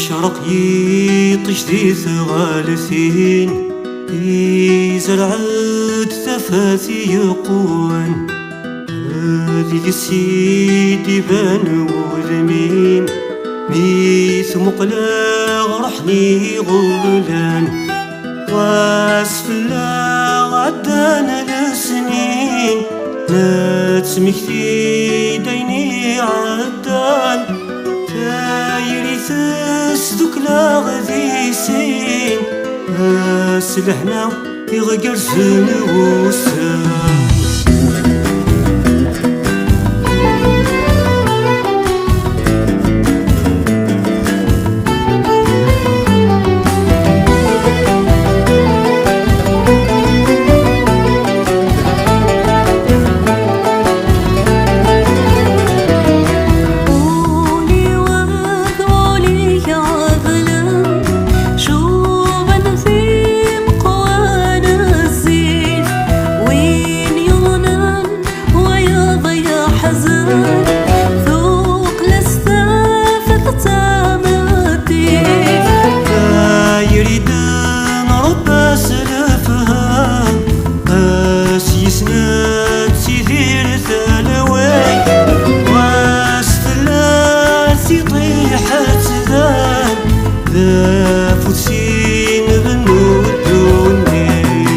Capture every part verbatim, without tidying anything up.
Icreq yiṭij di tɣaltin, izreɛ-d tafat yeqwan. Deg-s i d-iban wudem-im, mi t-muqleɣ ruḥen iɣeblan. Ɣas fell-aɣ ɛeddan lesnin, nettmekti-d ayen iɛeddan. Tayri tesdukkel-aɣ di sin, s lehna iɣgerzen wussan. Cuban timeqqwan zzit, win yuḍnen wayeḍ yeḥzen, tuqlas tafat d tameddit. Tayri d-nṛebba s lefham, s yis-s nettidir talway. Ɣas tella tiṭ iḥettdan, d afud s inbennu ddunit.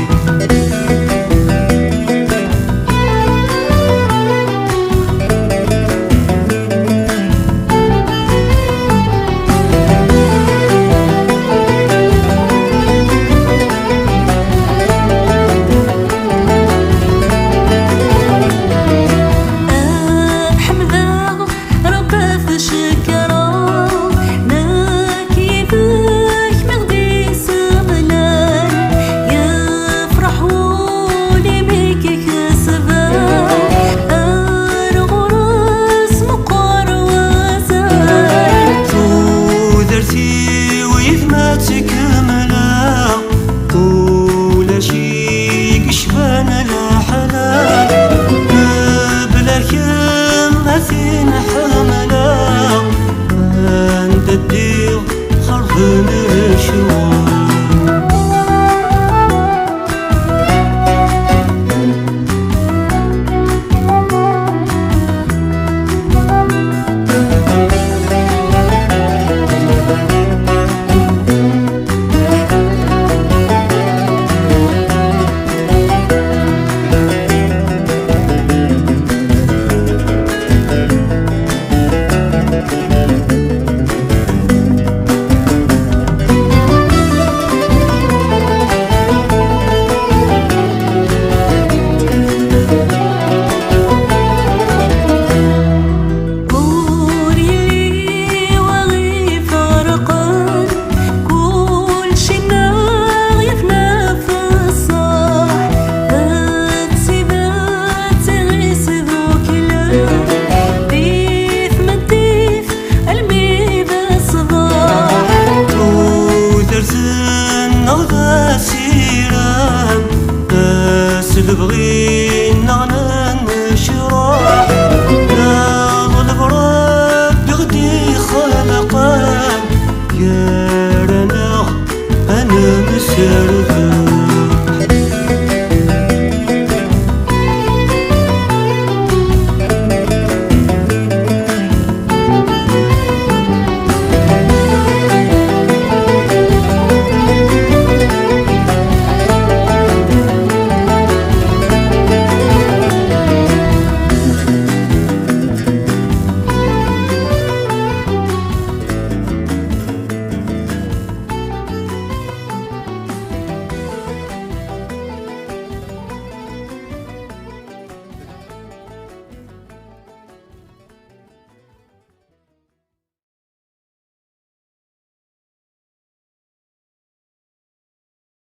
Ad ḥemdeɣ Ṛebbi ad t-cekkreɣ, nekk yid-k mi ɣ-d-isemlan, yefreḥ wul-im i k-ikesben, ar ɣur-s meqqer wazal. Tudert-iw yid-m ad tt-kemmleɣ, ulac i yecban leḥlal, mebla kemm ad t-in-ḥemmleɣ, anda ddiɣ xerben lecɣal. Ur yelli wa ɣ-iferqen, kulci-nneɣ yefna f ṣṣeḥ, d tidet i ɣ-isduklen, di tmeddit almi d ṣṣbeḥ. Tudert-nneɣ d asirem, d lebɣi